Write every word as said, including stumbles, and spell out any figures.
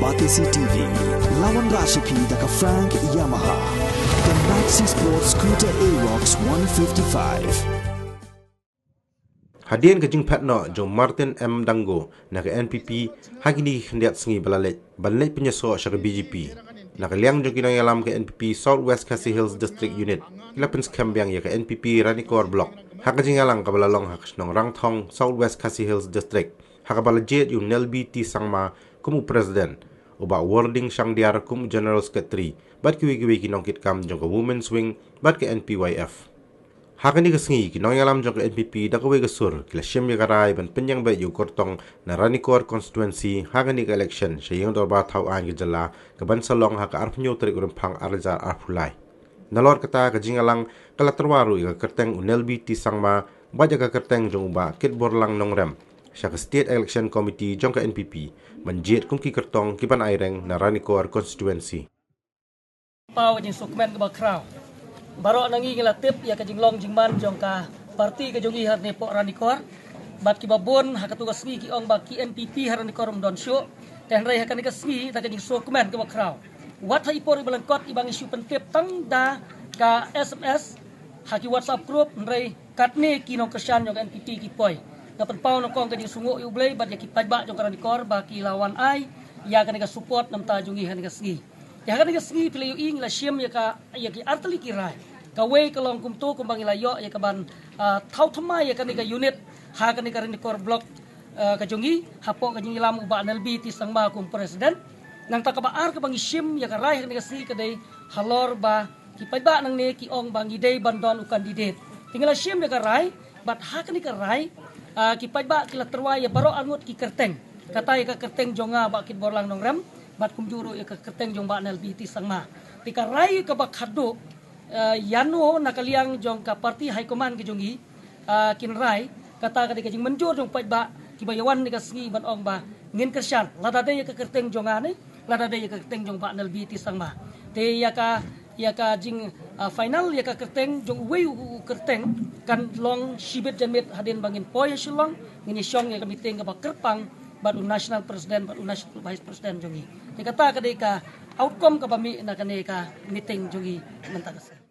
Batesi T V, lawan rashipi da ka Frank Yamaha. The Maxi Sports Scooter Aerox one fifty-five. Hadien ka jingphet noh jong Martin M Dango na ka N P P ha kine ki khyndiat sngi ba la leit, ban leit pynïasoh sha ka B J P, na ka liang jong ki nongïalam ka N P P South West Khasi Hills District Unit ki la pynskhem biang ïa ka N P P Ranikor Block ha ka jingïalang kaba la long ha ka shnong Rangthong, South West Khasi Hills District, ha kaba la jied ïa u Nelbi T Sangma kum u President, u Bah Warding Shangdiar kum u General Secretary, bad kiwei kiwei ki nongkitkam jong ka Women's Wing bad ka N P Y F. Ha kane ka sngi, ki nongïalam jong ka N P P da kawei ka sur ki la shim ïa ka rai ban pynïeng beit ïa u kyrtong na Ranikor Constituency ha kane ka election sha ïing dorbar thaw aiñ ka jylla, ka ban sa long ha ka arphew tarik u Rymphang arhajar arphew lai. Nalor kata, ka jingïalang ka la tyrwa ruh ïa ka kyrteng u Nelbi T Sangma bad ïa ka kyrteng jong u Bah Kitborlang Nongrem sha ka State Election Committee jong ka N P P ban jied kum ki kyrtong ki ban aireng na Ranikor Constituency. Paw ka jingsngewkmen kaba khraw. Baroh na ngi ngi la tip ïa ka jinglong jingman jong ka party ka jong ngi hangne hapoh Ranikor. Bad kiba bun ha katto ka sngi ki ong ba ki N P P ha Ranikor ym don shuh. Te hynrei ha kane ka sngi da ka jingsngewkmen kaba khraw, wat ha i por iba lyngkot iba ngi shu pyntip tang da ka S M S ha ki WhatsApp group, hynrei katne ki nongkyrshan jong ka N P P ki poi. Nga pynpaw nyngkong ka jingsngewnguh ïa U Blei bad ïa ki paidbah jong ka Ranikor ba ki la wan ai ïa kane ka support na bynta jong ngi ha kane ka sngi. Ïa kane ka sngi phi la ïohi ngi la shim ïa ka, ïa ki artylli ki rai. Kawei ka long kumto kumba ngi la ïoh ïa ka ban, ah, thaw thymmai ïa kane ka unit ha kane ka Ranikor Block, ah, ka jong ngi, hapoh ka jingïalam u Bah Nelbi T Sangma kum President. Nangta kaba ar kaba ngi shim ïa ka rai ha kane ka sngi ka dei halor ba ki paidbah nangne ki ong ba ngi dei ban don u candidate. Te ngi la shim ïa ka rai, bad ha kane ka rai, ah, ki paidbah ki la tyrwa ïa baroh arngut ki kyrteng. Kata ïa ka kyrteng jong nga Bah Kitborlang Nongrem, bad kumjuh ruh ïa ka kyrteng jong Bah Nelbi T Sangma. Te ka rai kaba khadduh, ah, ïano na ka liang jong ka party high command ka jong ngi, ah, kin rai, kata ka dei ka jingmynjur jong paidbah kiba ïa wan ha kane ka sngi ban ong ba ngin kyrshan, lada dei ïa ka kyrteng jong nga ne lada dei ïa ka kyrteng jong Bah Nelbi T Sangma. Te ïa ka, ïa ka jing, ah, final ïa ka kyrteng jong uwei u, u kyrteng kan long shibit janmiet hadien ba ngin poi ha Shillong, ngin ïa shong ïa ka meeting kaba kyrpang bad u National President bad u National Vice President jong ngi. Te kata ka dei ka outcome kaba mih na kane ka meeting jong ngi mynta ka sngi.